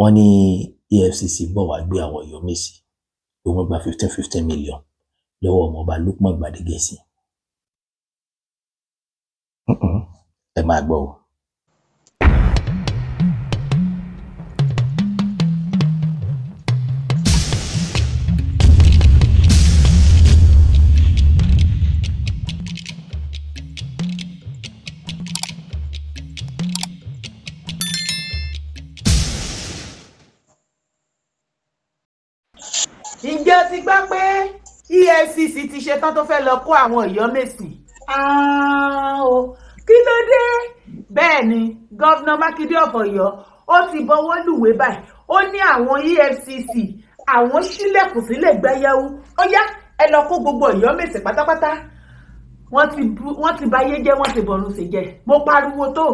Wọ́n ní EFCC bọ̀ wá gbé àwọn Ọ̀yọ́mèsì pé wọ́n gba 15 million lọ́wọ́ ọmọọba Lukman Gbadegesin. Ẹ máa gbọ́ o. Ǹjẹ́ o ti gbọ́ pé EFCC ti ṣetán tó fẹ́ lọ kó àwọn Ọ̀yọ́mèsì? Kí ló dé? Bẹ́ẹ̀ ni gọ́vnà Mákindé of Ọ̀yọ́ ó ti bọwọ́ lùwé báyìí. Ó ní àwọn EFCC àwọn ṣílẹ̀kùn sílẹ̀ gbẹ́yẹ̀wò. Ó yá, ẹ lọ kó gbogbo Ọ̀yọ́mèsì pátápátá. Wọ́n ti bayé jẹ́, wọ́n ti bọ̀rùn sí jẹ́. Mo pariwo tó,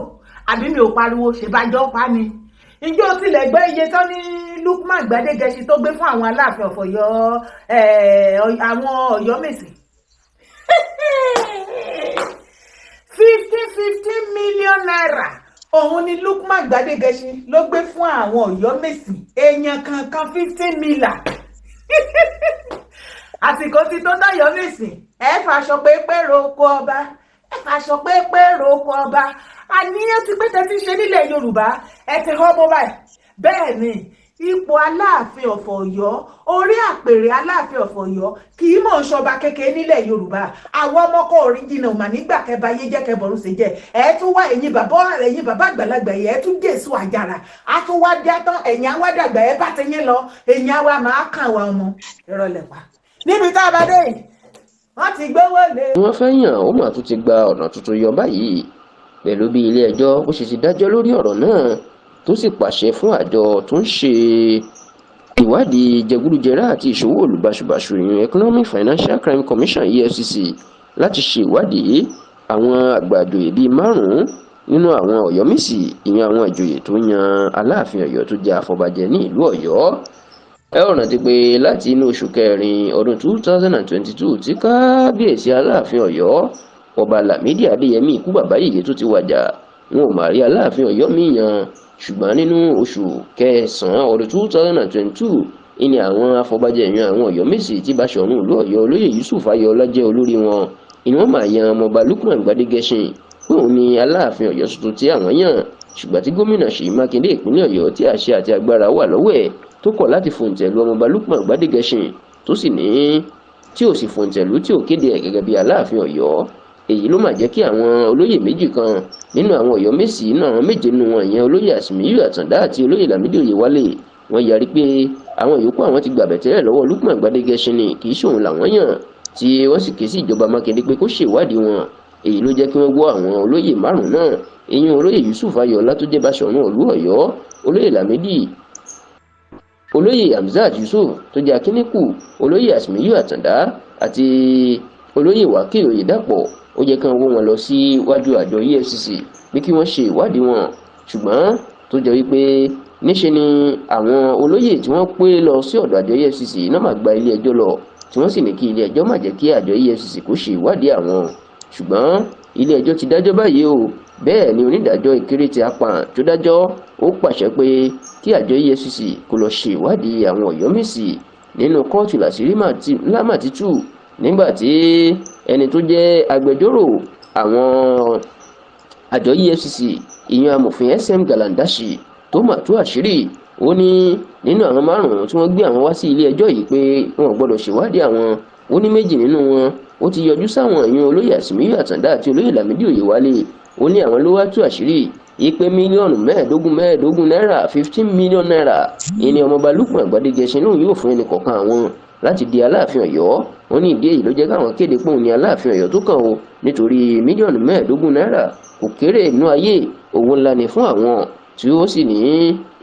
àbí mi ò pariwo, ṣèbájọ́ pa ni. Ǹjẹ́ o tilẹ̀ gbọ́ iye tán ní Lukman Gbadegesin tó gbé fún àwọn Aláàfin of Ọ̀yọ́, àwọn Ọ̀yọ́mèsì? 15 million naira òun ni Lukman Gbadegesin ló gbé fún àwọn Ọ̀yọ́mèsì, èèyàn kankan 15 million. Àsìkò ti tó tọ́yọ́mèsì, ẹ fàṣọ pépé roko ọba, ẹ fàṣọ pépé roko ọba. Àníyàn ti pé tẹ́tí ṣe nílẹ̀ Yorùbá, ẹ ti họ́ mọ́ báyìí. Bẹ́ẹ̀ ni ipò Aláàfin of Ọ̀yọ́, orí àpèrè Aláàfin of Ọ̀yọ́ kì í mọ̀ ń ṣọba kékeré nílẹ̀ Yorùbá. Àwọn ọmọkọ òríjìnà mà nígbà kẹba yé jẹ́ kẹbọ̀rún ṣe jẹ́. Ẹ tún wá ẹ̀yin bàbá àgbàlagbà yìí, ẹ tún jésù àjàrà, á tún wá dá tán, ẹ̀yin àwa dàgbà, ẹ bá ti yín lọ, ẹ̀yin àwa máa kàn wá ọmọ ìrọ̀lẹ́ pa. Níbi tá a bá dé yìí, wọ́n ti gbówó lé. Wọ́n fẹ́ yàn ó mà tún ti gba ọ̀nà tuntun yọ báyìí pẹ̀lú bí ilé ẹjọ́ bó ṣe ti dájọ́ lórí ọ̀rọ̀ náà, tó sì pàṣẹ fún àjọ tó ń ṣe ìwádìí jẹgúdújẹrá àti ìṣòwò olùbáṣubàṣu ìyẹn Economic Financial Crime Commission EFCC láti ṣe ìwádìí àwọn àgbà àjòyè bíi 5 nínú àwọn Ọ̀yọ́mèsì, ìyẹn àwọn àjòyè tó yan Aláàfin Ọ̀yọ́ tó jẹ́ àfọbàjẹ ní ìlú Ọ̀yọ́. Ẹ ó rántí pé láti inú oṣù kẹrin ọdún 2022 tí kábíyèsí Aláàfin Ọ̀yọ́ ọba Lámídì Adéyẹmí ikú bàbá yèyé tó ti wàjà, wọn ò mà rí Aláàfin Ọ̀yọ́ míì yan. Ṣùgbọ́n nínú oṣù kẹsàn-án ọdún 2022 ìní àwọn afọbajẹ yan àwọn Ọ̀yọ́mèsì tí Báṣọ̀run ìlú Ọ̀yọ́ olóyè Yusuf Ayọ̀ọ́lá jẹ́ olórí wọn, ìní wọ́n máa yan ọmọọba Lukman Gbadegesin pé òun ni Aláàfin Ọ̀yọ́ tuntun tí àwọn yàn. Ṣùgbọ́n tí gómìnà Ṣèyí Mákindé ìpínlẹ̀ Ọ̀yọ́ tí àṣẹ àti agbára wà lọ́wọ́ ẹ̀ tó kọ̀ láti fòǹtẹ̀lù ọmọọba Lukman Gbadegesin, tó sì ní tí ò sì fòǹtẹ̀lù tí ò kéde ẹ̀ gẹ́gẹ́ bí Aláàfin Ọ̀yọ́. Èyí ló máa jẹ́ kí àwọn olóyè méjì kan nínú àwọn Ọ̀yọ́mèsì náà, àwọn méje nínú wọn, ìyẹn olóyè Àsìmíyù Àtàndá àti olóyè Lámídì Oyèwálé, wọ́n yarí pé àwọn yòókù àwọn ti gbàbẹ̀ tẹ́lẹ̀ lọ́wọ́ Lukman Gbadegesin ni kì í ṣòun làwọn yàn, tí wọ́n sì ké sí ìjọba Mákindé pé kó ṣèwádìí wọn. Èyí ló jẹ́ kí wọ́n gbọ́ àwọn olóyè 5 náà, ìyẹn olóyè Yusuf Ayọ̀ọ́lá tó jẹ́ Báṣọ̀run ìlú Ọ̀yọ́, olóyè Lámídì, olóyè Hamzat Yusuf tó jẹ́ Akíníkù, olóyè Àsìmíyù Àtàndá àti olóyè Wákìlì Oyèdàpọ̀. Ó jẹ́ kí wọ́n wọ́ wọn lọ síwájú àjọ EFCC pé kí wọ́n ṣe ìwádìí wọn. Ṣùgbọ́n tó jẹ́ wípé níṣe ni àwọn olóyè tí wọ́n pé lọ sí ọ̀dọ̀ àjọ EFCC náà máa gba ilé ẹjọ́ lọ, tí wọ́n sì ní kí ilé ẹjọ́ má jẹ́ kí àjọ EFCC kó ṣe ìwádìí àwọn. Ṣùgbọ́n ilé ẹjọ́ ti dájọ́ báyìí o. Bẹ́ẹ̀ ni onídàájọ́ Ìkírètì Apàn tó dájọ́ ó pàṣẹ pé kí àjọ EFCC kó lọ ṣe ìwádìí àwọn Ọ̀yọ́mèsì nínú kóòtù làṣírí lámàtítù, nígbà tí ẹni tó jẹ́ agbẹjọ́rò àwọn àjọ EFCC ìyẹn amòfin SM Galandashi tó mà tú àṣírí. Ó ní nínú àwọn 5 tí wọ́n gbé àwọn wá sí ilé ẹjọ́ yìí pé wọn ò gbọ́dọ̀ ṣèwádìí àwọn, ó ní 2 nínú wọn ó ti yọjú sáwọn, ìyẹn olóyè Àsìmíyù Àtàndá àti olóyè Lámídì Oyèwálé. Ó ní àwọn ló wá tú àṣírí ìpè mílíọ̀nù 15 náírà 15 million naira ìní ọmọọba Lukman Gbadegesin lòun yóò fún ẹnì kọ̀ọ̀kan àwọn láti di Aláàfin Ọ̀yọ́. Wọ́n ní ìdí èyí ló jẹ́ káwọn kéde pé òun ni Aláàfin Ọ̀yọ́ tó kàn ó, nítorí mílíọ̀nù 15 náírà kò kéré inú ayé, owó ńlá ni fún àwọn, tí ó sì ní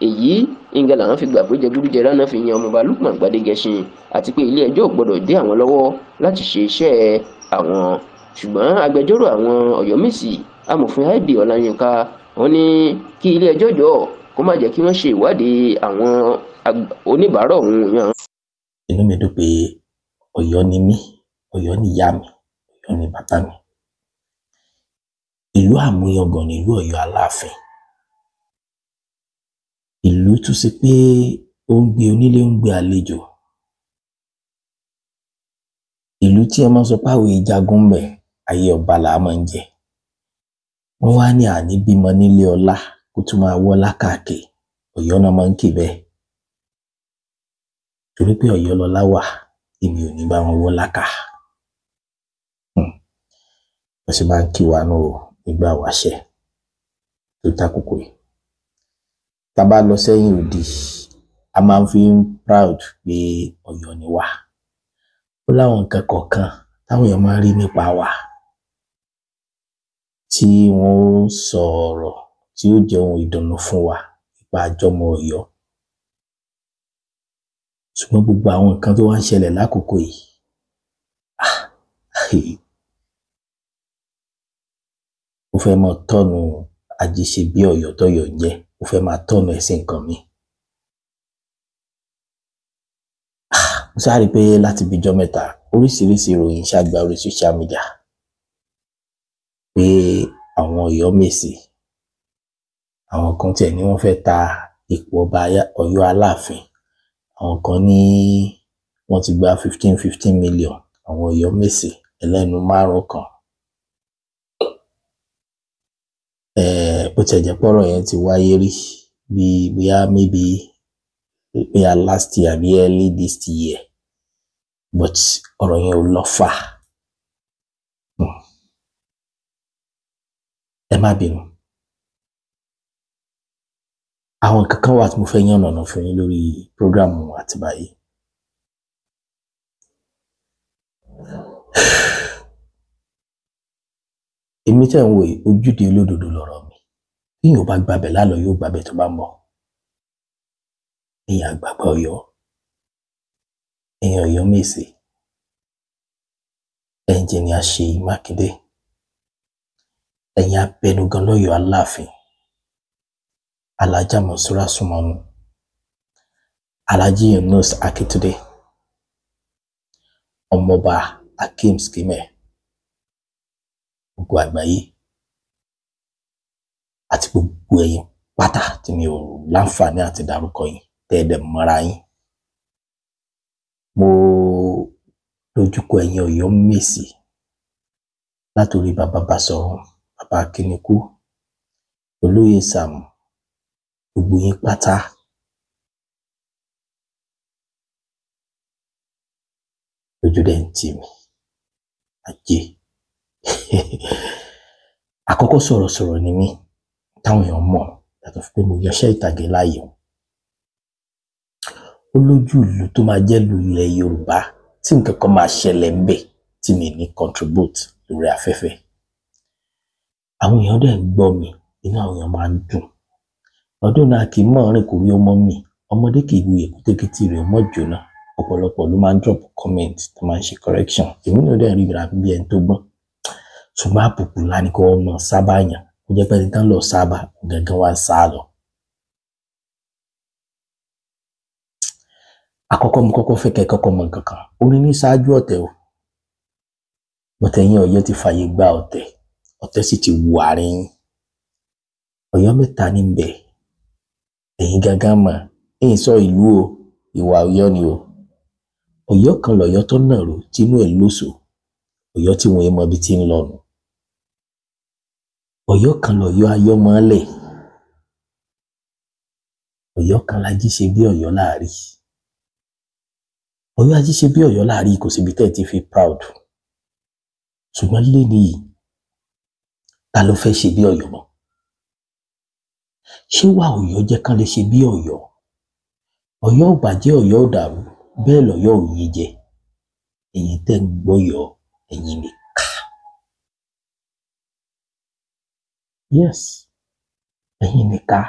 èyí ìgbà làwọn fi gbà pé jẹgúdújẹrá náà fi yan ọmọọba Lukman Gbadegesin, àti pé ilé ẹjọ́ gbọ́dọ̀ dé àwọn lọ́wọ́ láti ṣe iṣẹ́ àwọn. Ṣùgbọ́n agbẹjọ́rò àwọn Ọ̀yọ́mèsì amòfin IB Ọláyínká wọ́n ní kí ilé ẹjọ́ jọ kó má jẹ́ kí wọ́n ṣe ìwádìí àwọn oníbàárà òun yàn. Inú mi dùn pé Ọ̀yọ́ ni mí, Ọ̀yọ́ ni ìyá mi, Ọ̀yọ́ ni bàbá mi. Ìlú àmúyangàn ni ìlú Ọ̀yọ́ Aláàfin. Ìlú tó ṣe pé ó ń gbé onílé, ń gbé àlejò. Ìlú tí ẹ máa ń sọ pé àwọn ìjagun ń bẹ, ayé ọba là á máa ń jẹ. Wọ́n wá ní àní bímọ nílé ọlá kó tún máa wọ́lá káàkiri. Ọ̀yọ́ náà máa ń kì bẹ́ẹ̀. Torí pé Ọ̀yọ́ lọlá wà, èmi ò ní bá wọn wọ́lá ká. Wọ́n sì máa ń kí wa nù o nígbà wáṣẹ̀ tó tákòkò yìí. Tá a bá lọ sẹ́yìn òdì, a máa ń fi ń proud pé Ọ̀yọ́ ni wá. Ó láwọn nǹkan kọ̀ọ̀kan táwọn èèyàn máa ń rí nípa wa tí wọ́n ó sọ ọ̀rọ̀ tí ó jẹ́ ohun ìdùnnú fún wa nípa àjọmọ̀ Ọ̀yọ́. Ṣùgbọ́n gbogbo àwọn nǹkan tó wá ń ṣẹlẹ̀ lákòókò yìí, ó fẹ́ máa tọ́nu ajíṣe bí Ọ̀yọ́ tọ́yọ̀ ń jẹ́, ó fẹ́ máa tọ́nu ẹ̀ sí nǹkan mi. Mo ṣáà rí i pé láti bí ijọ́ mẹ́ta, oríṣiríṣi ìròyìn ṣàgbà orí social media pé àwọn Ọ̀yọ́mèsì, àwọn kan tiẹ̀ ní wọ́n fẹ́ ta ipò ọba Ọ̀yọ́ Aláàfin, àwọn kan ní wọ́n ti gba 15 million, àwọn Ọ̀yọ́mèsì ẹlẹ́nu márùn-ún kan. Bó tiẹ̀ jẹ́ pọ́rọ̀ yẹn ti wáyé rí bí bóyá maybe bóyá last year àbí early this year, but ọ̀rọ̀ yẹn ò lọ fà. Ẹ má bínú. Àwọn nǹkan kan wà tí mo fẹ́ yànnàná fún yín lórí prógráàmù Àtìbà yìí. Èmi tẹ́ ń wò yìí, ojúde olódodo lọ̀rọ̀ mi. Bí èèyàn ò bá gbabẹ̀ lálọ́, yóò gbabẹ̀ tó bá ń bọ̀. Ẹ̀yin àgbààgbà Ọ̀yọ́, ẹ̀yin Ọ̀yọ́mèsì, Ẹnjìníà Ṣèyí Mákindé, ẹ̀yin abẹnugan lọ́yọ̀ọ́ Aláàfin, Alhaja Monsura Sumonu, Alhaji Yunus Akintunde, Ọmọọba Akeem Skime, gbogbo àgbáyé àti gbogbo ẹ̀yin pátá tí mi ò láǹfààní àti dárúkọ yín tẹ́ ẹ dẹ̀ mọ́ra yín. Mo dojúkọ ẹ̀yin Ọ̀yọ́mèsì látòrí bàbá Basọ̀run, bàbá Akínikú, Olóyè Sàámú, gbogbo yín pátá. Lójú dẹ̀ ń tì mí, ajé. Àkọ́kọ́ sọ̀rọ̀sọ̀rọ̀ ni mí táwọn èèyàn mọ̀, yàtọ̀ fún pé mo yanṣẹ́ ìtàgé láàyò. Ó lójú ìlú tó máa jẹ́ ìlú ilẹ̀ Yorùbá tí nǹkan kan máa ṣẹlẹ̀ ńbẹ̀ tí mi ní contribute lórí afẹ́fẹ́. Àwọn èèyàn dẹ̀ ń gbọ́ mi, inú àwọn èèyàn máa ń dùn. Ọdún náà kì í mọ̀ rìn kò rí ọmọ mi, ọmọdé kì í wuyè kútékítì rẹ̀ ọmọ jóná. Ọ̀pọ̀lọpọ̀ ló máa ń drop comment tó máa ń ṣe correction. Èmi náà dẹ̀ rí ìrà bí ẹni tó gbọ́n. Ṣùgbọ́n àbùkù ńlá ni kó mọ̀ sábà yàn. Ó jẹ́ pé ẹni tán lọ sábà gangan wá ń sá lọ. Àkọ́kọ́ mo kọ́kọ́ fẹ́ kẹ́ kọ́kọ́ mọ nǹkan kan. Orin ní ṣáájú ọ̀tẹ̀ o. Bọ̀tẹ̀ yín Ọ̀yọ́ ti fàyè gba ọ̀tẹ̀. Ọ̀tẹ̀ sì ti wù àárín yín. Ọ̀yọ́ mẹ́ta ní bẹ̀. Ẹ̀yin gangan mọ̀. Ẹ̀yin sọ ìlú o, ìwà Ọ̀yọ́ ni o. Ọ̀yọ́ kan lọ̀yọ́ tó nàró tínú ẹ̀ lóṣò. Ọ̀yọ́ tí wọ́n mọ ibi tí ń lọ nù. Ọ̀yọ́ kan lọ̀yọ́ ayọ́mọ́lẹ̀. Ọ̀yọ́ kan lají ṣe bí Ọ̀yọ́ láàrí. Ọ̀yọ́ ají ṣe bí Ọ̀yọ́ láàrí kò síbi tẹ́ ẹ ti fi proud. Ṣùgbọ́n léni yìí, ta ló fẹ́ ṣe bí Ọ̀yọ́ mọ́? Ṣé wà Ọ̀yọ́ jẹ́ kán lè ṣe bí Ọ̀yọ́? Ọ̀yọ́ ò bàjẹ́, Ọ̀yọ́ ò dàrú, bẹ́ẹ̀ lọ̀yọ́ ò yín jẹ. Ẹ̀yin tẹ́ ń gbọ́yọ̀, ẹ̀yin nìka. Yes, ẹ̀yin nìka.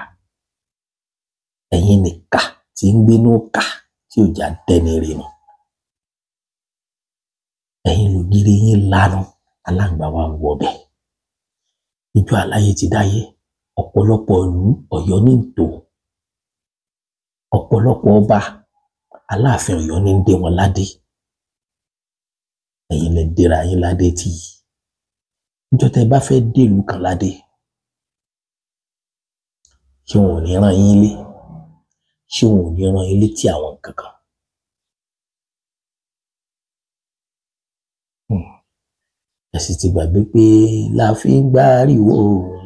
Ẹ̀yin nìka tí ń gbénú kà tí ò já dẹ́ni rè mọ́. Ẹ̀yin lògiri yín lanu, aláǹgbá wa ń wọbẹ̀. Ijó aláyé ti dáyé, ọ̀pọ̀lọpọ̀ ìlú Ọ̀yọ́ ní tò. Ọ̀pọ̀lọpọ̀ ọba Aláàfin Ọ̀yọ́ ní ń dé wọn ládé. Ẹ̀yin lẹ dera yín ládé tí. Níjọ́ tẹ́ bá fẹ́ dé ìlú kan ládé, ṣé wọn ò ní rán yín lé? Ṣé wọn ò ní rán yín létí àwọn nǹkan kan? Ẹ sì ti gbàgbé pé la fi ń gbáriwo,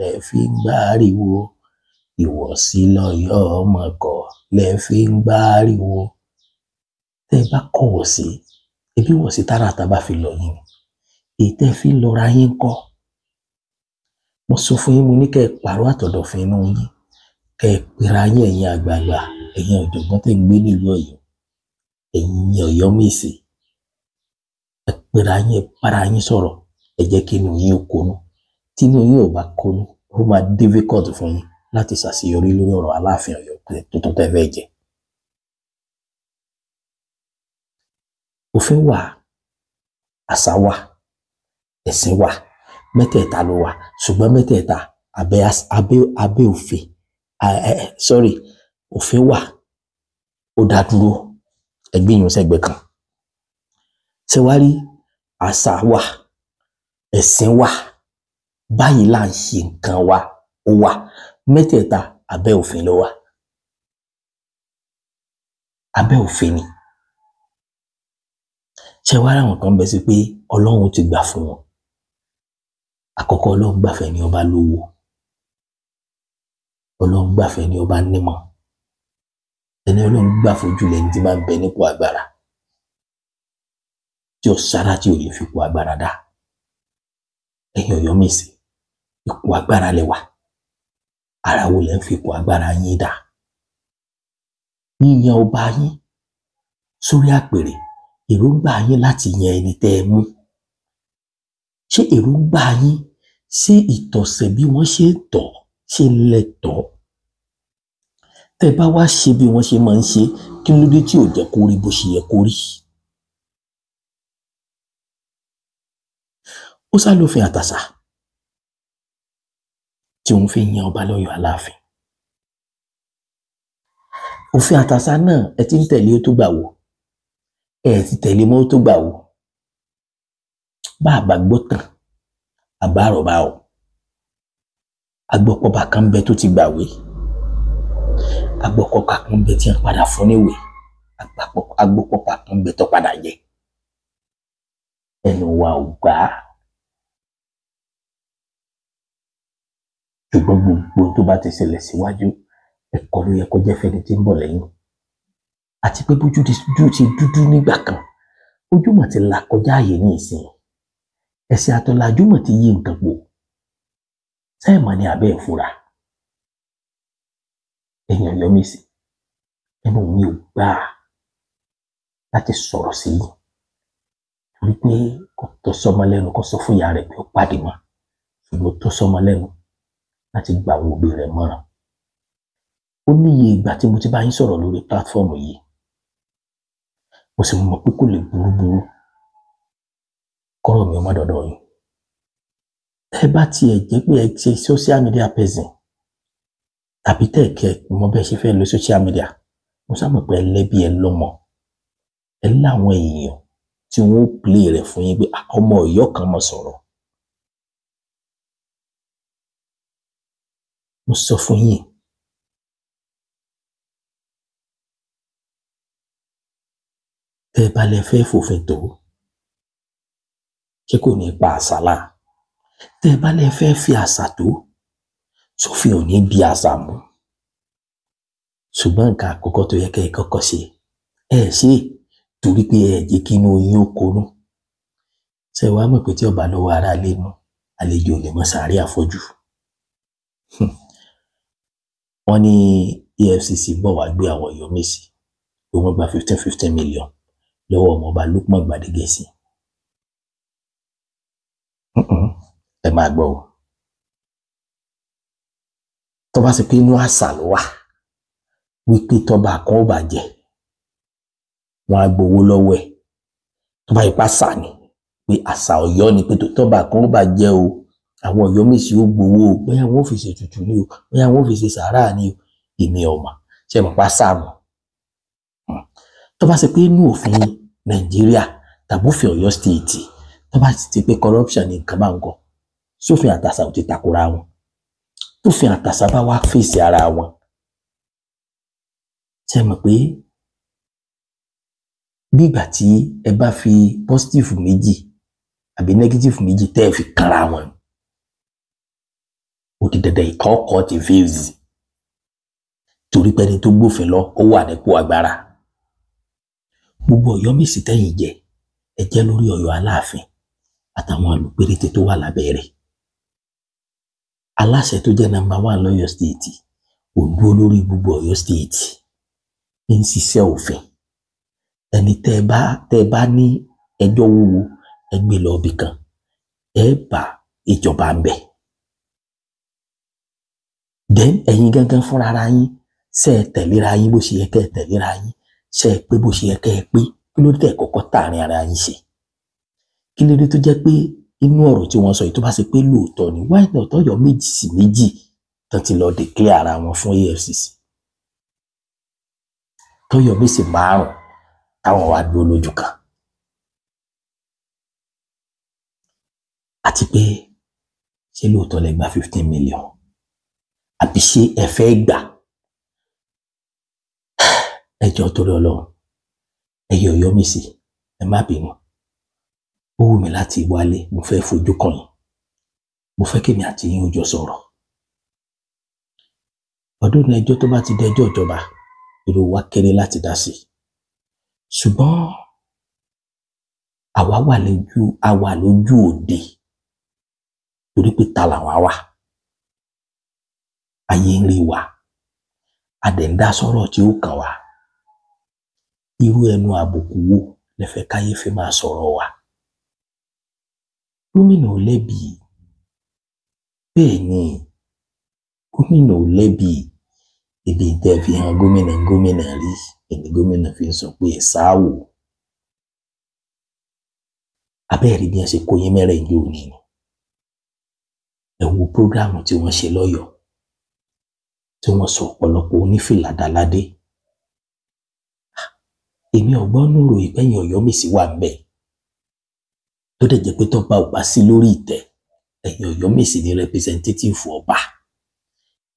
lẹ fi ń gbáriwo, ìwọ̀sí lọ́yọ̀ọ́ ọmọ kọ̀ lẹ fi ń gbáriwo. Tẹ́ ẹ bá kọ̀wọ̀ sí, ẹbí wọ̀sí tààràtà bá fi lọ yín, èyí tẹ́ fi lọ́ra yín kọ́. Mo sọ fún yín, mo ní kẹ́ ẹ pààrọ̀ àtọ̀dọ̀fin inú yín, kẹ́ ẹ pera yín, ẹ̀yin àgbààgbà, ẹ̀yin ọ̀jọ̀gbọ́n tẹ́ ń gbé nílùú Ọ̀yọ́, ẹ̀yin Ọ̀yọ́mèsì, ẹ pera yín, ẹ bára yín sọ̀rọ̀, ẹ jẹ́ kí inú yín ó konú. Tí inú yín ò bá konú, ó máa difficult fún yín láti ṣàṣeyọrí lórí ọ̀rọ̀ Aláàfin Ọ̀yọ́ tuntun tẹ́ fẹ́ jẹ. Òfin wà, àṣà wà, ẹ̀sìn wà, mẹ́tẹ̀ẹ̀ta ló wà, ṣùgbọ́n mẹ́tẹ̀ẹ̀ta abẹ́ abẹ́ abẹ́ òfin, sorry, òfin wà, ó dá dúró, ẹgbẹ́ yìí ń sẹ́gbẹ́ kan. Ṣé wàá rí, àṣà wà, ẹ̀sìn wà, báyìí là ń ṣe nǹkan wa, ó wà, mẹ́tẹ̀ẹ̀ta abẹ́ òfin ló wà, abẹ́ òfin ni. Ṣé wàá rí àwọn kan bẹ sí pé Ọlọ́run ti gbà fún wọn. Àkọ́kọ́, Ọlọ́run gbàfẹ́ ni ọba lówó, Ọlọ́run gbàfẹ́ ni ọba nímọ̀, ẹni Ọlọ́run gbà fojú lẹni tí máa ń bẹ nípò agbára, tí ó sára tí ò lè fi ipò agbára dá. Ẹ̀yin Ọ̀yọ́mèsì, ipò agbára lẹ wà, ara wo lẹ ń fi ipò agbára yín dá? Yíyan ọba yín sórí àpèrè, èròǹgbà yín láti yan ẹni tẹ́ ẹ mú, ṣé èròǹgbà yín sí ìtọ̀sẹ̀ bí wọ́n ṣe ń tọ̀ ṣe ń lẹ tọ̀? Tẹ́ ẹ bá wá ṣe bí wọ́n ṣe máa ń ṣe, kí ló dé tí ò jẹ́ kó rí bó ṣe yẹ kó rí? Ó sá lófin àtàṣà tí òun fi yan ọba lọ́yọ̀ọ́ Aláàfin. Òfin àtàṣà náà ẹ ti ń tẹ̀lé ó tó gbà wò, ẹ ti tẹ̀lé mọ́ ó tó gbà wò. Bá a bá gbọ́ tán, àbá àròbá o. Agbọ́pọ̀ba kan bẹ tó ti gbàwé, agbọ́pọ̀ba kan bẹ tí wọ́n padà fún níwèé, agbọ́pọ̀ba kan bẹ tó padà jẹ. Ẹnu wa ò gbà á. Ṣùgbọ́n gbogbo tó bá ti ṣẹlẹ̀ síwájú, ẹ̀kọ́ ló yẹ kó jẹ́ fẹ́ni tí ń bọ̀ lẹ́yìn. Àti pé bójú ti dúdú nígbà kan, ojú mọ̀ ti là kọjá àyè ní ìsìn. Ẹ̀sìn àtọ̀làjú mọ̀ ti yí nǹkan pò. Sẹ́ẹ̀mọ̀ ni abẹ́ ìfura. Ẹ̀yin Ọ̀yọ́mèsì, ẹnu mi ò gbà láti sọ̀rọ̀ sí yín, torí pé kò tọ́ sọ́mọ lẹ́nu kó sọ fún ìyá rẹ̀ pé ó pàdé mọ́, ṣùgbọ́n tó sọ́mọ lẹ́nu láti gba àwọn òbí rẹ̀ mọ́ràn. Ó níye ìgbà tí mo ti bá yín sọ̀rọ̀ lórí pílátífọ́ọ̀mù yìí, mo sì mọ̀ pé kò lè burúburú kọ́rọ̀ mi ó má dọ̀dọ̀ yín. Tẹ́ ẹ bá tiẹ̀ jẹ́ pé ẹ ti social media person tàbí tẹ́ ẹ kẹ́ mọ bẹ́ẹ̀ ṣe fẹ́ lo social media, mo sá mọ̀ pé ẹ lẹ́bí, ẹ lọ́mọ, ẹ láwọn èèyàn tí wọ́n ó play rẹ̀ fún yín pé ọmọ Ọ̀yọ́ kan mọ̀ sọ̀rọ̀. Mo sọ fún yín, tẹ́ ẹ bá lẹ fẹ́ fòfin tó, ṣé kò ní pa àṣà là? Tẹ́ ẹ bá lẹ fẹ́ fi àṣà tó, sófin ò ní bí àṣà mú. Ṣùgbọ́n nǹkan àkọ́kọ́ tó yẹ kẹ́ ẹ kọ́kọ́ ṣe, ẹ ṣe torí pé ẹ jẹ́ kí inú yín ó konú. Ṣé wàá mọ̀ pé tí ọba lọ́wọ́ ara lé nu, àlejò ò lè mọ sàárè àfọ́jú. Wọ́n ní EFCC bọ̀ wá gbé àwọn Ọ̀yọ́mèsì pé wọ́n gba 15-15 million lọ́wọ́ ọmọọba Lukman Gbadegesi. Ẹ máa gbọ́ o. Tó bá ṣe pé inú àṣà ló wà wípé tọ́ba kan ó bàjẹ́, wọ́n á gbowó lọ́wọ́ ẹ̀. Tó bá ipá àṣà ni pé àṣà Ọ̀yọ́ ni pé tọ́ba kan ó bàjẹ́ o, àwọn Ọ̀yọ́mèsì ó gbowó o, bóyá wọn ò fi ṣe ètùtù ni o, bóyá wọn ò fi ṣe sàárà ni o, èmi ò mọ̀. Ṣé mo pa sáàmù? Tó bá ṣe pé inú òfin Nàìjíríà tàbí òfin Ọ̀yọ́ stéètì, tó bá ti pé corruption ni nǹkan bá ń kọ, sófin àtàṣà ò ti takora wọn. Tófin àtàṣà bá wá fèsì ara wọn, Ṣe mọ̀ pé bí ìgbà tí ẹ bá fi positive méjì àbí negative méjì tẹ́ ẹ fi kanra wọn, ó di dandan ìkọ́kọ́ ti fails, torí pé ẹni tó gbófin lọ ó wà nípò agbára. Gbogbo Ọ̀yọ́mèsì tẹ́yìn jẹ, ẹ jẹ́ lórí Ọ̀yọ́ Aláàfin àtàwọn ìlú péréte tó wà lábẹ́ rẹ̀. Aláṣẹ tó jẹ́ number 1 lọ́yọ́ state ò dúró lórí gbogbo Ọ̀yọ́ state, ń ṣiṣẹ́ òfin. Ẹni tẹ́ bá ní ẹjọ́ wúwo, ẹ gbé lọ ibì kan, ẹ bá ìjọba ń bẹ̀. Then ẹ̀yin gangan fúnra ara yín, ṣe ẹ tẹ̀léra yín bó ṣe yẹ kẹ́ ẹ tẹ̀léra yín, ṣe ẹ pé bó ṣe yẹ kẹ́ ẹ pé? Kí ló dé tẹ́ kọ́kọ́ tààrin ara yín ṣe? Kí ló dé tó jẹ́ pé inú ọ̀rọ̀ tí wọ́n sọ yìí, tó bá ṣe pé lóòótọ́ ni, why not Ọ̀yọ́ méjì sí méjì tán ti lọ declare ara wọn fún EFCC, tọ́yọ̀ méjì márùn táwọn wá dúró lójú kan? Àti pé ṣé lóòótọ́ lẹ gba 15 million àbí ṣé ẹ fẹ́ gbà? Ẹ jọ̀ọ́ torí Ọlọ́run, ẹ yọ Ọ̀yọ́mèsì, ẹ má bínú. Ó wù mí láti wálé, mo fẹ́ fojú kàn yín, mo fẹ́ kémi àti yín ó jọ sọ̀rọ̀. Ọdún ní ẹjọ́ tó bá ti dẹjọ́ ìjọba, èrò wa kéré láti dá sí, ṣùgbọ́n àwa wà lójú òde, torí pé ta làwa wà, ayé ń rí wa, a dẹ̀ ń dá sọ̀rọ̀ tí ó kàn wá. Irú ẹnu àbùkù wo lẹ fẹ́ káyé fi máa sọ̀rọ̀ wa? Gómìnà ò lẹ́bi, bẹ́ẹ̀ ni gómìnà ò lẹ́bi. Ibi tẹ́ fi hàn gómìnà, gómìnà rí ẹni gómìnà fi ń sọ pé ẹ sáwò. Abẹ́ẹ̀rí bí wọ́n ṣe kó yín mẹ́rẹ̀ ní òní ni. Ẹ wo prógráàmù tí wọ́n ṣe lọ́yọ̀ọ́, tí wọ́n sọ ọ̀pọ̀lọpọ̀ onífìlà dáládé. Èmi ọ̀gbọ́n nùrò ìpẹ́yìn Ọ̀yọ́mèsì wà ń bẹ̀, tó dẹ̀ jẹ́ pé tọ́ba ò bá sí lórí ìtẹ́, ẹ̀yin Ọ̀yọ́mèsì ni representative ọba,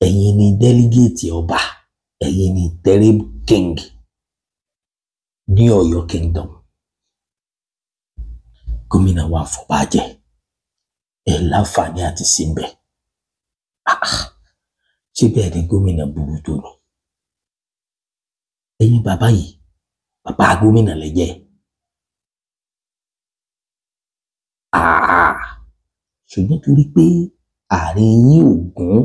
ẹ̀yin ni delegate ọba, ẹ̀yin ni interim king ní Ọ̀yọ́ kingdom. Gómìnà wa fọba jẹ, ẹ láǹfààní àti síbẹ̀. Ṣé bẹ́ẹ̀ ni gómìnà burú tó ni? Ẹ̀yin bàbá yìí, bàbá gómìnà lẹ jẹ́. Ṣùgbọ́n torí pé àárín yín ò gún,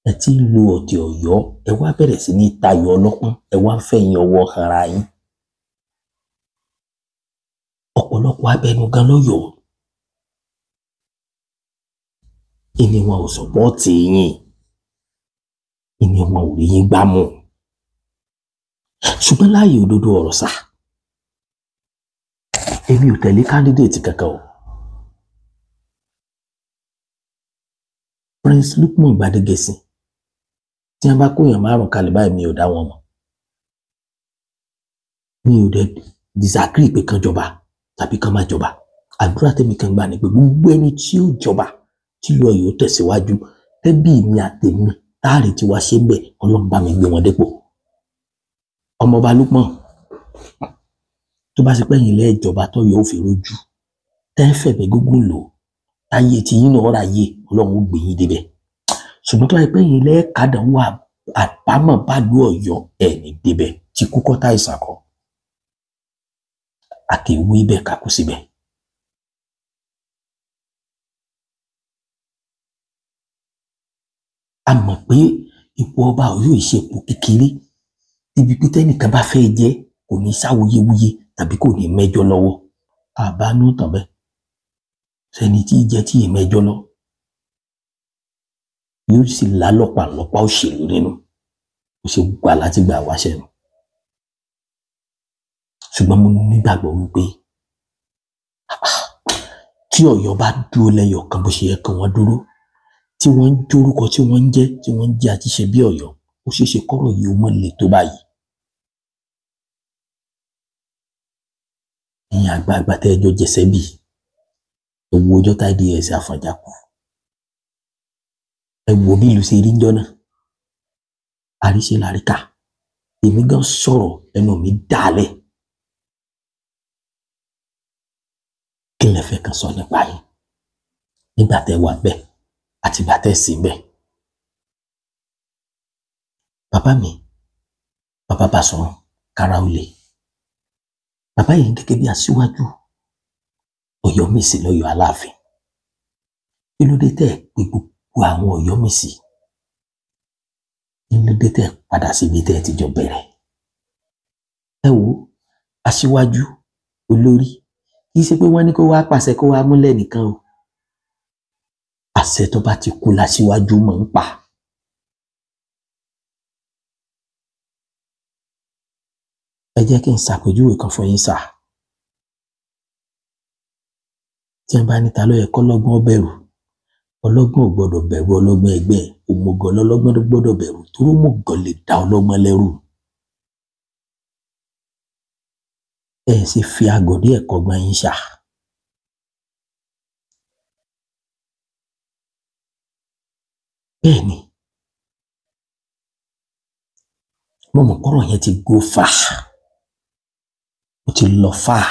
ẹ ti ń lo ọ̀tẹ̀ Ọ̀yọ́, ẹ wá bẹ̀rẹ̀ sí ní tayọ ọlọ́pọ́n, ẹ wá ń fẹ̀yìn ọwọ́ kanra yín. Ọ̀pọ̀lọpọ̀ abẹnugan lọ́yọ̀ọ́ ìní wọn ò sọ̀pọ́ọ̀tì yín, ìní wọn ò rí yín gbámú. Ṣùgbọ́n láàyè òdodo ọ̀rọ̀ sá, èmi ò tẹ̀lé candidate kankan o. Prince Lukman Gbadegesin, tí wọ́n bá kóyàn márùn kalẹ̀ báyìí, mi ò dá wọn mọ̀. Mi ò dẹ̀ disagree pé kán jọba tàbí kán má jọba. Àdúrà tèmi kan gbà ní pé gbogbo ẹni tí ó jọba, tí lọ yóò tẹ̀síwájú, tẹ́bí mi àtèmi táàrí tí wàá ṣe bẹ́ẹ̀, Ọlọ́run bá mi gbé wọn dépò. Ọmọọba Lukman, tó bá ṣe pé ẹ̀yin lẹ́ẹ̀jọba tó yọ òfin rojú, tẹ́ fẹ̀mí gígùn lò, táyé tí yín náà ráyè, Ọlọ́run ó gbé yín débẹ̀. Ṣùgbọ́n tó bá ṣe pé ẹ̀yin lẹ́ẹ̀kadànwó àbámọ̀ bá lu Ọ̀yọ́, ẹ̀ ní débẹ̀. Tí kúkọ́ tá ìsàkọ́, a kì í wí bẹ́ẹ̀ ká kú síbẹ̀. A mọ̀ pé ipò ọba Ọ̀yọ́ ìṣepò kékeré, ibi pé tẹ́nìkan bá fẹ́ jẹ́ kò ní sáwuyewuye tàbí kò ní mẹ́jọ lọ́wọ́. Àbánú tàn bẹ́ẹ̀, sẹ́ni tí jẹ́ tí ì mẹ́jọ lọ yóò sì lálọ́pàá lọ́pàá òṣèlú nínú, ó ṣe gbà láti gbà wáṣẹ nù. Ṣùgbọ́n mo nígbàgbọ́ wípé tí Ọ̀yọ́ bá dúró lẹ́yọ̀ kan bó ṣe yẹ kí wọ́n dúró, tí wọ́n ń jórúkọ tí wọ́n ń jẹ́, tí wọ́n ń jẹ́ àti ṣe bí Ọ̀yọ́, ó ṣeé ṣe kọ́rọ̀ yìí ó mọ́ le tó báyìí. Ẹ̀yin àgbààgbà tẹ́ ẹ jọ jẹsẹ́ bì, ẹ wo ọjọ́ tá IDS Àfọ̀njá kú, ẹ wo bí ìlú ṣe rí ń jọ́ náà. Àríṣe làríkà, Èmi gan sọ̀rọ̀ ẹnu mi dálẹ̀. Kí lẹ fẹ́ kan sọ nípa yín nígbà tẹ́ wà bẹ́ẹ̀ àti ìgbà tẹ́ sí bẹ́ẹ̀? Bàbá mi, bàbá Basọ̀run kára ó le. Bàbá yìí gẹ́gẹ́ bí aṣíwájú Ọ̀yọ́mèsì lọ́yọ̀ọ́ Aláàfin. Kí ló dé tẹ́ ẹ̀ pé gbogbo àwọn Ọ̀yọ́mèsì? Kí ló dé tẹ́ ẹ̀ padà síbi tẹ́ ẹ ti jọ bẹ̀rẹ̀? Ẹ wo aṣíwájú olórí, kì í ṣe pé wọ́n ní kó wá pàṣẹ kó wá múlẹ̀ nìkan o. Àṣẹ tó bá ti kú láṣíwájú mọ̀ ń pa. Ẹ jẹ́ kí n ṣàpèjúwe kan fún yín sà. Tí wọ́n bá ní ta ló yẹ kọ́lọ́gbọ́n bẹ̀rù, ọlọ́gbọ́n ò gbọ́dọ̀ bẹ̀rù ọlọ́gbọ́n ẹgbẹ́ ẹ̀, òmùgọ̀ lọ́lọ́gbọ́n ló gbọ́dọ̀ bẹ̀rù, torí òmùgọ̀ lè dá ọlọ́gbọ́n lẹ́rù. Ẹ ṣe fi àgọ̀ díẹ̀ kọ́gbọ́n yín ṣá. Bẹ́ẹ̀ ni, mo mọ̀ pọ́rọ̀ yẹn ti go far, ó ti lọ far,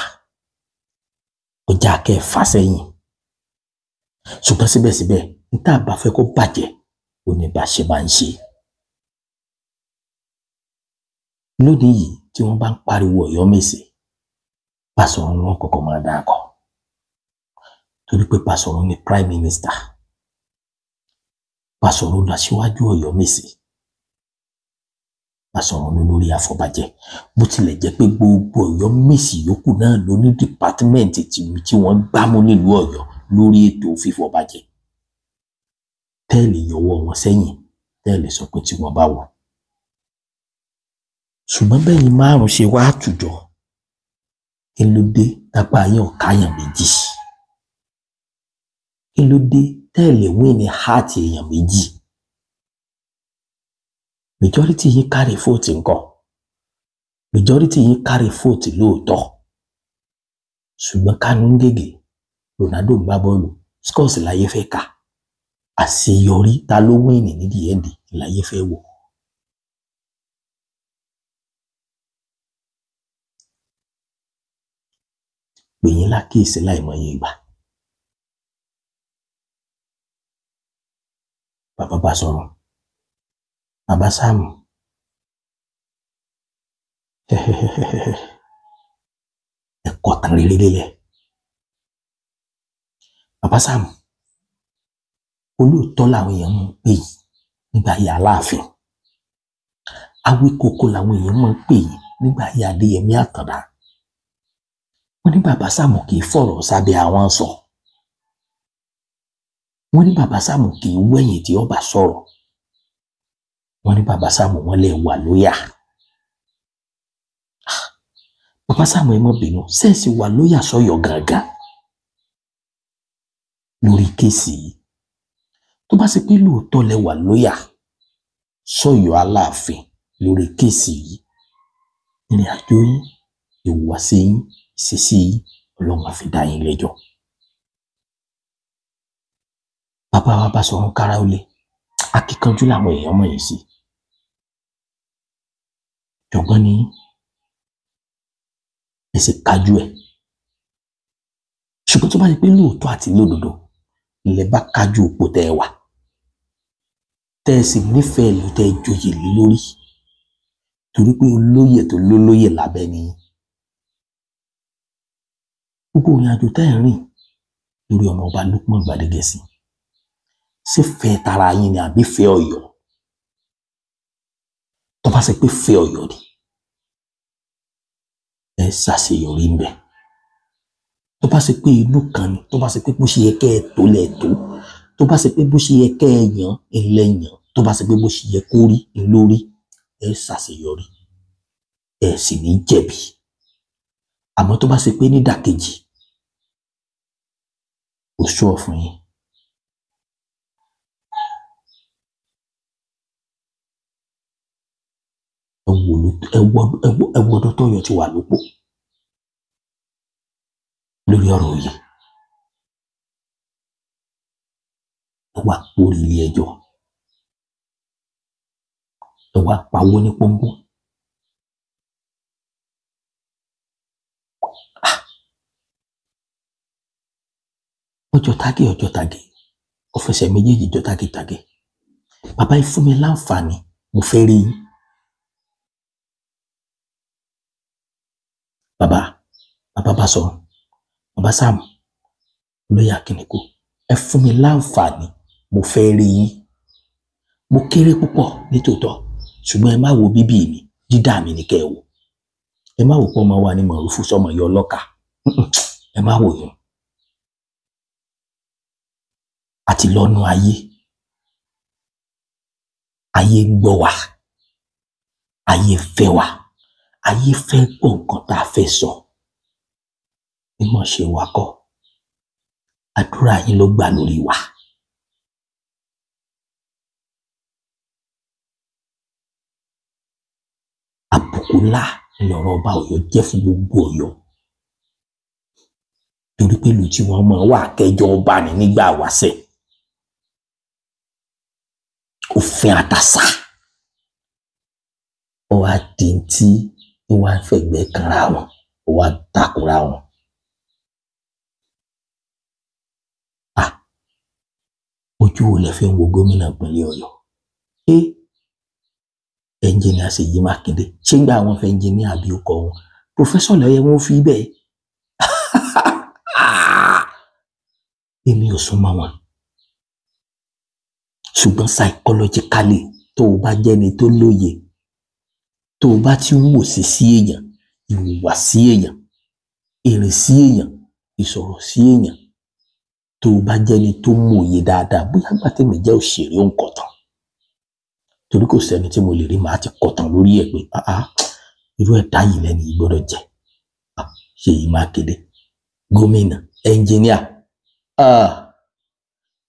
ọjà kẹ́ ẹ fà sẹ́yìn. Ṣùgbọ́n síbẹ̀síbẹ̀, n tá a bá fẹ́ kó bàjẹ́, ó ní bá ṣe máa ń ṣe. Lónìí yìí tí wọ́n bá ń pariwo Ọ̀yọ́mèsì, Basọ̀run wọn kọ́kọ́ máa dákọ̀. Torí pé Basọ̀run ni prime minister. Basọ̀run lọ síwájú Ọ̀yọ́mèsì. Basọ̀run ló lórí àfọ̀bàjẹ́. Bó tilẹ̀ jẹ́ pé gbogbo Ọ̀yọ́mèsì yòókù náà ló ní dìpátímẹ́ǹtì tí wọ́n gbámú nílùú Ọ̀yọ́ lórí ètò fífọ̀bàjẹ́. Tẹ́ẹ̀lì yọwọ́ wọn sẹ́yìn, tẹ́ẹ̀lì sọ pé tí wọ́n bá wọ̀. Ṣùgbọ́n bẹ́yìn márùn-ún ṣe wá àtùjọ, kí ló dé tápá yín ò káyàn méjì? Kí ló dé tẹ́ẹ̀lì wín ní háàtì èèyàn méjì? Majority yín kárí fóòtì ńkọ́? Majority yín kárí fóòtì lóòótọ́. Ṣùgbọ́n Kánú ń gègé, Ronaldo ń gbá bọ́ọ̀lù, scores láyé fẹ́ kà. Àṣeyọrí ta ló wíìnì nídìí ẹ̀ǹdì láyé fẹ́ wò. Pè yín lákèésí láìmọye ìgbà. Bàbá Basọ̀run, bàbá Sáàmù, ẹ kọ̀tàn rere lélẹ̀. Bàbá Sáàmù, olóòótọ́ làwọn èèyàn máa ń pè yín nígbà ayé Aláàfin. Awíkoko làwọn èèyàn máa ń pè yín nígbà ayé Adéyẹmí Àtàndá. Wọ́n ní bàbá Sáàmù kì í fọ̀rọ̀ sábẹ́ àwọn sọ. Wọ́n ní bàbá Sáàmù kì í wẹ̀yìn tí ó bá sọ̀rọ̀. Wọ́n ní bàbá Sáàmù wọ́n lè wà lóyà. Bàbá Sáàmù ẹ má bínú, sẹ́ẹ̀sì wà lóyà sọ́yọ̀ gàngàn lórí kéèsì yìí. Tó bá ṣe pé lóòótọ́ lẹ wà lóyà sọ́yọ̀ Aláàfin lórí kéèsì yìí, ìrìn àjò yín, ìhùwàsí yín, ìṣesí yín, Ọlọ́run á fi dá yín lẹ́jọ́. Bàbá wa Basọ̀run kára ó le, akíkanjú làwọn èèyàn mọ̀ yín sí. Jọ̀gbọ́n ni yín, ẹ sì kájú ẹ̀. Ṣùgbọ́n tó bá ṣe pé lóòótọ́ àti lódodo lẹ bá kájú ipò tẹ́ ẹ wà, tẹ́ ẹ sì nífẹ̀ẹ́ ìlú tẹ́ ẹ joyè lé lórí, torí pé olóyè tó lólóyè lábẹ́ ni yín. Gbogbo ìrìn àjò tẹ́ ẹ̀ ń rìn lórí ọmọ ọba Lukman Gbadegẹṣin, ṣé fẹ́ tara yín ni àbí fẹ́ Ọ̀yọ́? Tó bá ṣe pé fẹ́ Ọ̀yọ́ ni, ẹ ṣàṣeyọrí ń bẹ̀. Tó bá ṣe pé inú kan ni, tó bá ṣe pé bó ṣe yẹ kẹ́ ẹ tó lẹ̀ tó, tó bá ṣe pé bó ṣe yẹ kẹ́ ẹ yàn ńlẹ̀ yàn, tó bá ṣe pé bó ṣe yẹ kó rí ńlórí, ẹ ṣàṣeyọrí, ẹ sì ní jẹ̀bi. Àmọ́ tó bá ṣe pé nídàkejì, kò sure fún yín. Ẹ wo ọdún tọ́yọ̀ ti wà lópò lórí ọ̀rọ̀ òye. Ẹ wá pórí ilé ẹjọ́, ẹ wá pawó ní pọ́npọ́n. Ọjọ́ tágé, ọjọ́ tágé, ó fẹsẹ̀ méjèèjì jọ tágétágé. Bàbá yìí fún mi láǹfààní, mo fẹ́ rí yín. Bàbá, bàbá bá sọ, bàbá Sam, olóyè Akínikú, ẹ fún mi láǹfààní, mo fẹ́ rí yín. Mo kéré púpọ̀ nítòótọ́, ṣùgbọ́n ẹ má wo bíbí mi, dídá mi ní kẹ́ ẹ wò. Ẹ má wò pé ọmọ wa ni Mọ̀rúfú sọmọ yọ ọlọ́kà. Ẹ má wò yín. Àti lọ́nu ayé. Ayé ń gbọ́ wa. Ayé fẹ́ wa. Ayé fẹ́ gbọ́ nǹkan tá a fẹ́ sọ. Mímọ̀ ṣe wa kọ́. Àdúrà yín ló gbà lórí wa. Àbùkù ńlá lọ̀rọ̀ ọba Ọ̀yọ́ jẹ́ fún gbogbo Ọ̀yọ́. Torí pé ìlú tí wọ́n mọ̀ wà kẹjọ ọba ní nígbà wáṣẹ̀. Òfin àtàṣà. Ó wá di tí wọ́n á fẹ̀gbẹ́ kanra wọn, ó wá takora wọn. Ojú wo lẹ fi ń wo gómìnà ìpínlẹ̀ Ọ̀yọ́? Ṣé ẹnjìnìà Ṣèyí Mákindé, ṣé ń gbà wọn fẹ́ ẹnjìnìà bí ó kọ wọn? Pòfẹ́sọ̀ lọ́yẹ wọn fi bẹ́ẹ̀. Èmi ò súnmọ́ wọn. Ṣùgbọ́n psychologically, tó o bá jẹ́ni tó lóye, tó o bá ti wò sí sí èèyàn, ìhùwà sí èèyàn, èrè sí èèyàn, ìsọ̀rọ̀ sí èèyàn, tó o bá jẹ́ni tó mòye dáadáa, bóyá gbà tèmi jẹ́ òṣèré òǹkọ̀tàn. Torí kò sẹ́ni tí mo lè rí màá ti kọ̀tàn lórí ẹ̀ pé irú ẹ̀dá yìí lẹ́ni yìí gbọ́dọ̀ jẹ́. Ṣèyí Mákindé, gómìnà, ẹnjìníà,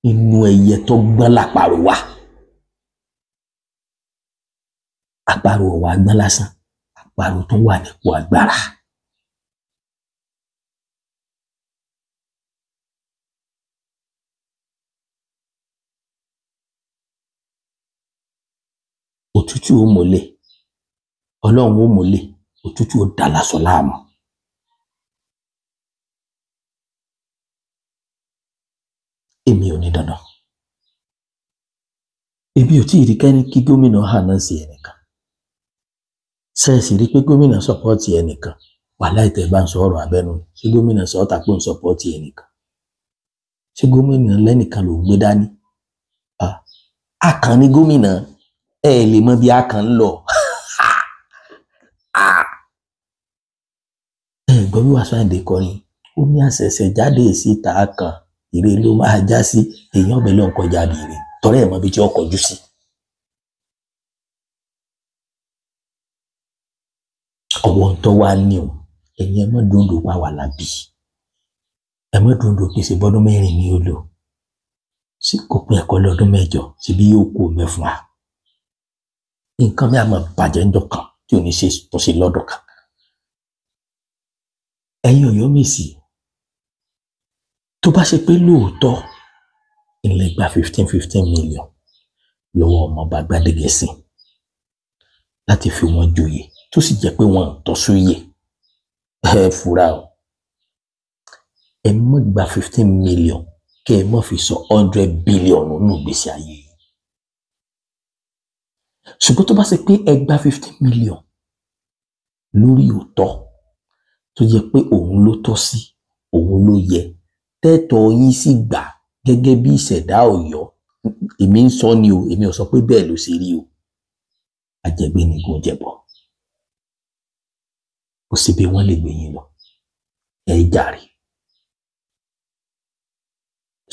inú ẹyẹ tó gbọ́n làpàrọ̀ wà. Àparò ọ̀wà gbọ́n lásán, àparò tó wà nípò agbára. Òtútù ó mọ́lẹ̀, Ọlọ́run ó mọ́lẹ̀, òtútù ó dà lásọ láàmú. Èmi ò ní dandan. Èmi ò tí ì rí kẹ́ni kí gómìnà hànà sí ẹnìkan. Ṣẹ́ẹ̀sì rí pé gómìnà sọpọ́ọ̀tì ẹnìkan? Wàhálà ìtẹ̀ bá ń sọ ọ̀rọ̀ abẹ́nu. Ṣé gómìnà sọ ọ́ tàpé ń sọpọ́ọ̀tì ẹnìkan? Ṣé gómìnà lẹ́nìkan ló ń gbé dání? Akàn ni gómìnà, ẹ lè mọ bí akàn ń lọ. Ẹ gbọ́ bí Wasiu Ayinde kọrin, ó ní àṣẹ̀ṣẹ̀ jáde síta kan, ire ló máa já sí, èèyàn ọbẹ̀ ló ń kọjá bí ire, tọrẹ ẹ̀ mọ ibi tí ó kọjú sí. Ọwọ́ ń tọ́ wá ní o, ẹ̀yin ẹ mọ́ dúndùn pa wà lábì, ẹ mọ́ dúndùn pèsè bọ́dún mẹ́rin ní ó lò, sí kò pín ẹ̀kọ́ lọ́dún mẹ́jọ, síbí yóò kú mẹ́fà. Nǹkan mi àmọ́ bàjẹ́ ńjọ́ kan tí ò ní ṣe tó ṣe lọ́dọ̀ kan. Ẹ̀yin Ọ̀yọ́mèsì, tó bá ṣe pé lóòótọ́ ilẹ̀ gba 15 million lọ́wọ́ ọmọọba Gbádégẹṣin láti fi wọ́n joyè, tó sì jẹ́ pé wọ́n tọ́ sóyè, ẹ fura o. Ẹ má gba 15 million kẹ́ ẹ má fi sọ 100 billion nínú ìgbésí ayé yìí. Ṣùgbọ́n tó bá ṣe pé ẹ gba 15 million lórí òótọ́, tó jẹ́ pé òun ló tọ́ sí, òun ló yẹ, tẹ́tọ̀ yín sì gbà gẹ́gẹ́ bí ìṣẹ̀dá Ọ̀yọ́, èmi ń sọ ni o, èmi ò sọ pé bẹ́ẹ̀ ló ṣe rí o. Àjẹgbé ni gùn jẹ̀bọ̀. Kò sí bí wọ́n lè gbé yín lọ, ẹ jàre.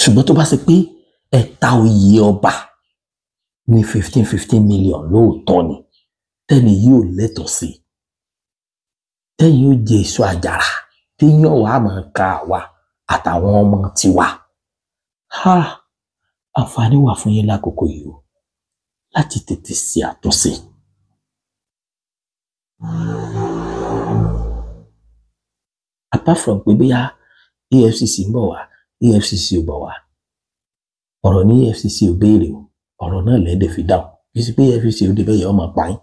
Ṣùgbọ́n tó bá ṣe pé ẹ ta oyè ọba ní 15 million lóòótọ́ ni, tẹ́ni yóò lẹ́tọ̀ọ́ sí, tẹ́yìn ó jẹ èso àjàrà, téèyàn wàá máa ka àwa àtàwọn ọmọ tiwa. Àǹfààní wà fún yín lákòókò yìí o, láti tètè ṣe àtúnṣe. Apart from pé bóyá EFCC ń bọ̀ wá, EFCC ò bọ̀ wá, ọ̀rọ̀ ní EFCC ò béèrè o, ọ̀rọ̀ náà lẹ́ẹ̀dẹ̀ fi dáhùn. Kì í ṣe pé EFCC ò dé bẹ́ẹ̀ yẹ ọmọ pa yín.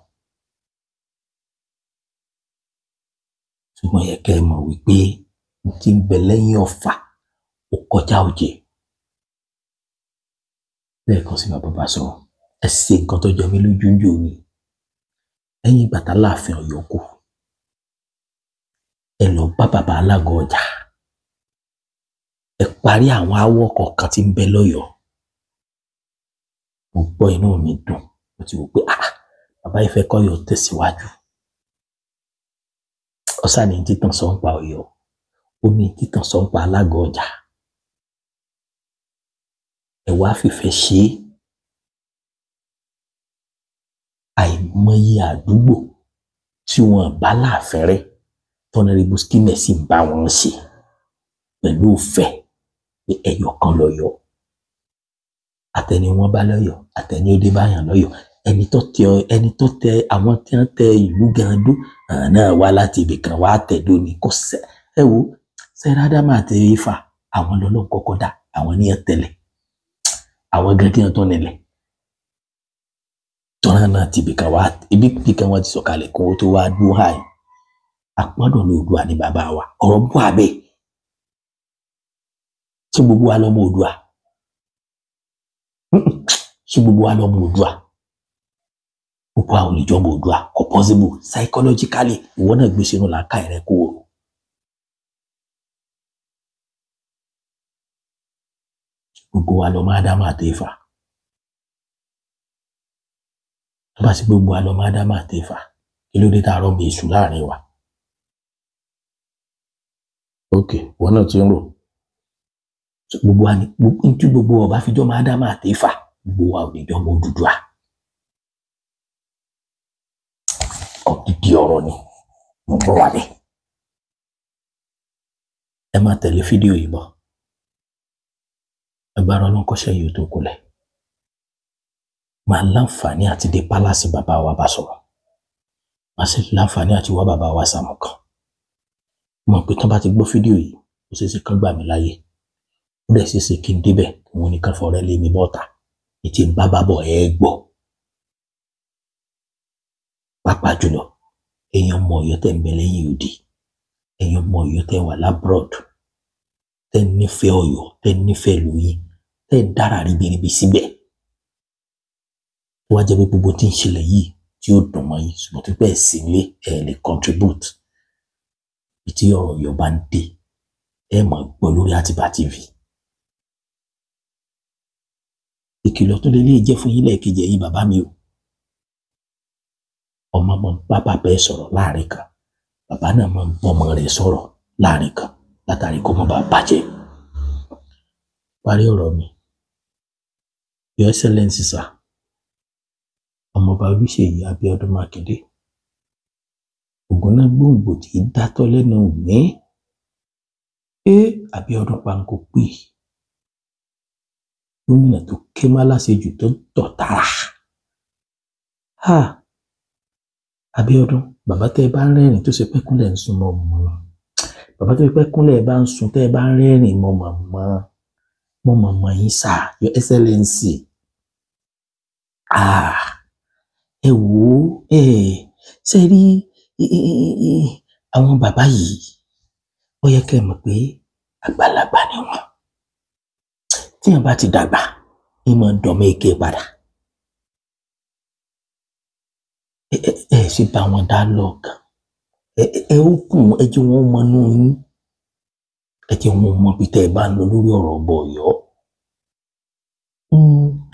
Ṣùgbọ́n yẹ kẹ́ ẹ mọ̀ wípé n ti ń bẹ lẹ́yìn ọ̀fà ó kọjá òjè. Lẹ́ẹ̀kan sí bàbá bá sọ̀rọ̀, ẹ ṣe nǹkan tó jọ mí lójú ń jò ní. Lẹ́yìn ìgbà tá láàfin Ọ̀yọ́ kú, ẹ lọ bá bàbá alágọ̀ ọjà, ẹ parí àwọn aáwọ̀ kọ̀ọ̀kan tí ń bẹ lọ́yọ̀ọ́. Mo gbọ́, inú mi dùn, mo ti wò pé ah, bàbá yìí fẹ́ kọ́yọ̀ tẹ̀síwájú. Ọ̀sán ni títàn sọ ń pa Ọ̀yọ́, ó ní títàn sọ ń pa alágọ̀ ọjà. Ẹ wá fìfẹ́ ṣe é. Àìmọye àdúgbò tí wọn bá láàfin rẹ, tọ́nàrẹ́bù Skimmeh sì ń bá wọn ṣe pẹ̀lú ìfẹ́ pé ẹyọ kan lọ́yọ̀ọ́. Àtẹni wọn bá lọ́yọ̀ọ́, àtẹni ó dé báyàn lọ́yọ̀ọ́, ẹni tó tẹ ẹni tó tẹ àwọn tí wọ́n tẹ ìlú gan dó, àwọn náà wá láti ibì kan wá tẹ̀dó ni. Kò sẹ́ ẹ wo sẹ́rádàmà àti Éfà, àwọn lọ́lọ́ kọ́kọ́ dá, àwọn ní ẹ tẹ̀lẹ̀, àwọn gan kí wọ́n tó nílẹ̀ tọ́nà náà ti ibì kan wá, ibi kan wọ́n ti sọ̀kalẹ̀ kó tó wá dúró hàì. Àpọ́dọ̀ ní Oòduà ní bàbá wa, ọ̀rọ̀ bú àbẹ̀ ṣé gbogbo wa lọ́mọ Oòduà? Ṣé gbogbo wa lọ́mọ Oòduà? Gbogbo àwọn olùjọ́mọ Oòduà kò possible psychologically. Ìwọ náà gbé sínú làákàyè rẹ kó o rò. Gbogbo wa lọ́mọ Ádámù àti Éfà. Tó bá sì gbogbo wa lọ́mọ Ádámù àti Éfà, kí ló dé tá a rọ́ mi èṣù láàrin wa? Ok, ìwọ náà ti ń rò. Gbogbo wa ni ntí gbogbo ọba fijọ́ máa Ádámù àti Éfà, gbogbo wa ò ní jọmọ Odùduwà. Ọ̀gidi ọ̀rọ̀ ni mo bọ̀ wá bẹ́ẹ̀. Ẹ máa tẹ̀lé fídíò yìí bọ̀. Agbára ọlọ́kọ́ṣẹ́ yìí tó kulẹ̀. Máa láǹfààní àti dé pálásì bàbá wa bá sọ̀rọ̀. Máa sì láǹfààní àti wá bàbá wa Sàmùkàn. Mọ̀ pé tán bá ti gbọ́ fídíò yìí, ó ṣeé ṣe kán gbà mí láyè. Ó dẹ̀ ṣeé ṣe kí n débẹ̀, kí wọ́n ní kán fọ̀rẹ́ lé mi bọ́ta. Ètí ń bá bá bọ̀ ẹ́ gbọ́. Pàápàá jùlọ, ẹ̀yin ọmọ Ọ̀yọ́ tẹ̀ ń bẹ lẹ́yìn odi, ẹ̀yin ọmọ Ọ̀yọ́ tẹ̀ wà lábúrọ̀dù, tẹ̀ nífẹ̀ẹ́ Ọ̀yọ́, tẹ̀ nífẹ̀ẹ́ ìlú yín, tẹ̀ dára ribiribi síbẹ̀. Tó wá jẹ́ pé gbogbo tí ń ṣẹlẹ̀ yìí tí ó dùn mọ́ yín, ṣùgbọ́n tó pẹ́ sí ilé ẹ̀ lè contribute. Ìtí ọ̀rọ̀ Ọ̀yọ́ bá ń dé, ẹ máa gbọ́ lórí Àtìbà TV. Ìkìlọ̀ tó lè lè jẹ́ fún yín lẹ́ẹ̀kejì, ẹ̀yin bàbá mi o. Ọmọ máa ń bá bàbá ẹ̀ sọ̀rọ̀ láàrin kan, bàbá náà máa ń bọ́ ọmọ rẹ̀ sọ̀rọ̀ láàrin kan látàrí kó má bàa bàjẹ́. Parí ọ̀rọ̀ mi. Your Excellency sir, Ọmọọba Olúṣèyí Abíọ́dún Mákindé, Ògúnná gbòǹgbò tí í dátọ́ lẹ́nu ìgbín. Abíọ́dún Panko pè gómìnà tó ké má láṣejù tó ń tọ̀ tààrà. Abíọ́dún, bàbá tẹ́ ẹ bá ń rẹ́rìn tó ṣe pé kúnlẹ̀ ń sun mọ́ mọ́. Bàbá tó ṣe pé kúnlẹ̀ bá ń sun tẹ́ ẹ bá ń rẹ́rìn mọ́ mọ́ mọ́ mọ́ mọ́ yín sà, Your Excellency. Ẹ wò ó, ẹ ṣe rí àwọn bàbá yìí, ó yẹ kẹ́ ẹ mọ̀ pé àgbàlagbà ni wọ́n. Tíyàn bá ti dàgbà, ìmọ̀ dọ̀mọ́ èké padà. Ẹ ṣe bá wọn dá lọ́ọ̀kan. Ẹ ó kùn, ẹ jẹ́ wọn mọ inú yín. Ẹ jẹ́ wọn mọ ibi tẹ́ ẹ bá ń lọ lórí ọ̀rọ̀ ọ̀bọ Ọ̀yọ́.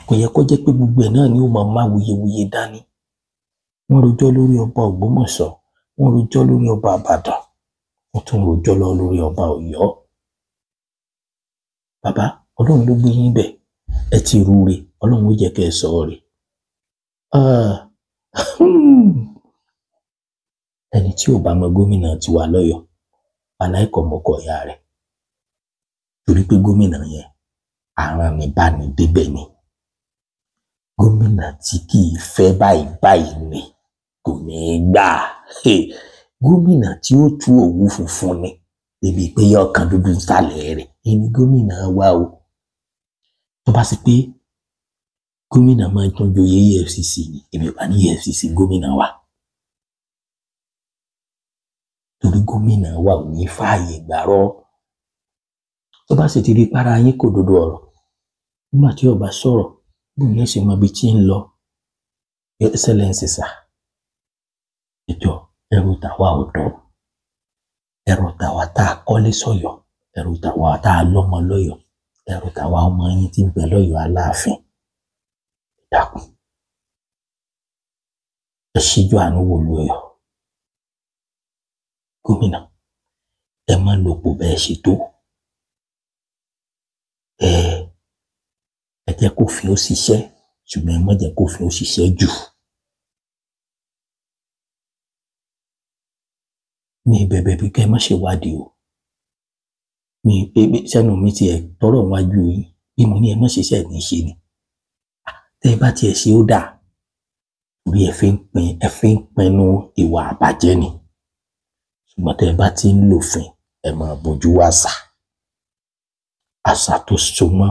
Kò yẹ kó jẹ́ pé gbogbo ẹ̀ náà ni ó máa má wuyewuye dání. Wọ́n rojọ́ lórí ọba Ògbómọ̀ṣọ́, wọ́n rojọ́ lórí ọba Ìbàdàn, wọ́n tún rojọ́ lọ lórí ọba Ọ̀yọ́. Bàbá, Ọlọ́run ló gbé yín bẹ̀, ẹ ti rúre, Ọlọ́run ó jẹ́ kẹ́ ẹ sọ ọ́ rè. Ẹni tí ò bá mọ gómìnà tiwa lọ́yọ̀ọ́, aláìkọ̀mọkọ ìyá rẹ̀, torí pé gómìnà yẹn àrán ni bá ní débẹ̀ ni. Gómìnà tí kì í fẹ́ báyìí báyìí ni, kò ní í gbà. Gómìnà tí ó tú òwú funfun ni, débi pé yọ kan dúdú nsàlẹ̀ rẹ̀, ẹni gómìnà wa o. Tó bá sì pé gómìnà máa ń tún joyè EFCC ni, èmi ò bá ní EFCC gómìnà wa. Torí gómìnà wa ò ní fààyè gbàrọ́. Tó bá sì ti rí para yín kò dodo ọ̀rọ̀, nígbà tí ọba sọ̀rọ̀ bóun ní ṣe mọ ibi tí ń lọ. Your Excellency sir, ẹjọ ẹrù tàwa ọ̀dọ́, ẹrù tàwa tá a kọ́lé sọ́yọ́, ẹrù tàwa tá a lọ́mọ lọ́yọ́, ẹrù tàwa ọmọ yín tí ń bẹ lọ́yọ́ Aláàfin. Dákun, ẹ ṣíjú àánú wò lu Ọ̀yọ́. Gómìnà, ẹ má lòpọ̀ bẹ́ẹ̀ ṣe tó. Ẹ jẹ́ kófin ó ṣiṣẹ́, ṣùgbọ́n ẹ má jẹ́ kófin ó ṣiṣẹ́ jù. Mi bẹ̀bẹ̀ bí kẹ́ ẹ má ṣe wádìí o. Mi sẹ́nu mi tiẹ̀ tọrọ wájú yín bí mo ní ẹ má ṣiṣẹ́ ní ṣe ni. Tẹ́ ẹ bá tiẹ̀ ṣe ó dáa, orí ẹ fi ń pin, ẹ fi ń pinnu ìwà àbàjẹ́ ni. Ṣùgbọ́n tẹ́ ẹ bá ti ń lòfin, ẹ máa bójú àṣà, àṣà tó so mọ́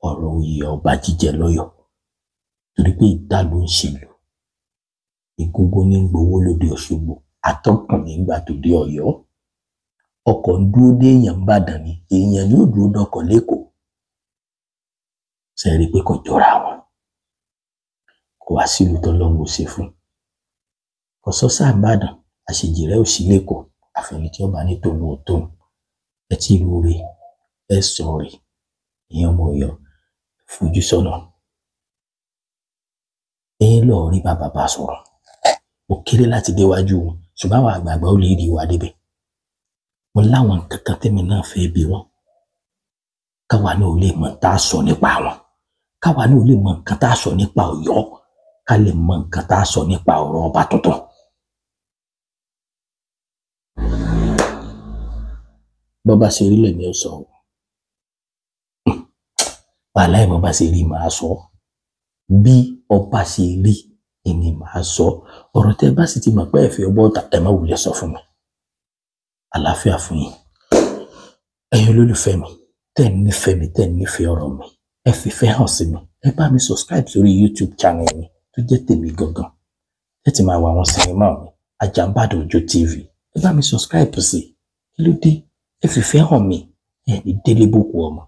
ọ̀rọ̀ oyè ọba jíjẹ lọ́yọ̀ọ́. Torí pé ìdá ló ń ṣèlú, egungun ní gbowó lóde Òṣogbo, atọ́kùn nígbà tó dé Ọ̀yọ́. Ọkọ̀ ń dúró dé èèyàn Ìbàdàn ni, èèyàn yóò dúró dọkọ̀ lẹ́kọ̀ọ́. Ṣe rí i pé kò jọra wọn? Kò wá sílùú tọ́lọ́run ò ṣe fún. Kò sọ sáà Ìbàdàn, àṣejì rẹ̀ ò sí lẹ́kọ̀ọ́, àfẹni tí ọba ní tòun ò tóun. Ẹ tí ìlú rè, ẹ sọ rè, ìyẹn ọmọ Ọ̀yọ́ fojú sọ́nà. Ẹ̀yin lọ rí bàbá bá sọ̀rọ̀. Ó kéré láti déwájú wọn, ṣùgbọ́n àwọn àgbààgbà ó lè rí wa débẹ̀. Mo láwọn nǹkan kan tẹ́mi náà fẹ́ bi wọ́n. Káwa náà ò lè mọ tá a sọ nípa wọn. Káwa náà ò lè mọ nǹkan tá a sọ nípa Ọ̀yọ́. Ká lè mọ nǹkan tá a sọ nípa ọ̀rọ̀ ọba tuntun. Bọ́ba ṣe rí lèmi ó sọ o. Wàláì bọ́ba ṣe rí màá sọ. Bí ọba ṣe rí ni màá sọ. Ọ̀rọ̀ tẹ́ bá sì ti mọ̀ pé ẹ fẹ́ ọbọ̀ ẹ má wulẹ̀ sọ fún mi. Àlàáfíà fún yín. Ẹ̀yin olólùfẹ́ mi, tẹ́ ẹ nífẹ̀ẹ́ mi, tẹ́ ẹ nífẹ̀ẹ́ ọ̀rọ̀ mi, ẹ fìfẹ́ hàn sí mi. Ẹ bá mi subscribe sórí YouTube channel mi tó jẹ́ tèmi gangan. Ẹ ti máa wo àwọn sinimá mi, Àjàǹbàdàn Òjó TV. Ẹ bá mi subscribe sí i. Kí ló dé? Ẹ fìfẹ́ hàn mí. Ẹ ní délé bòkú ọmọ.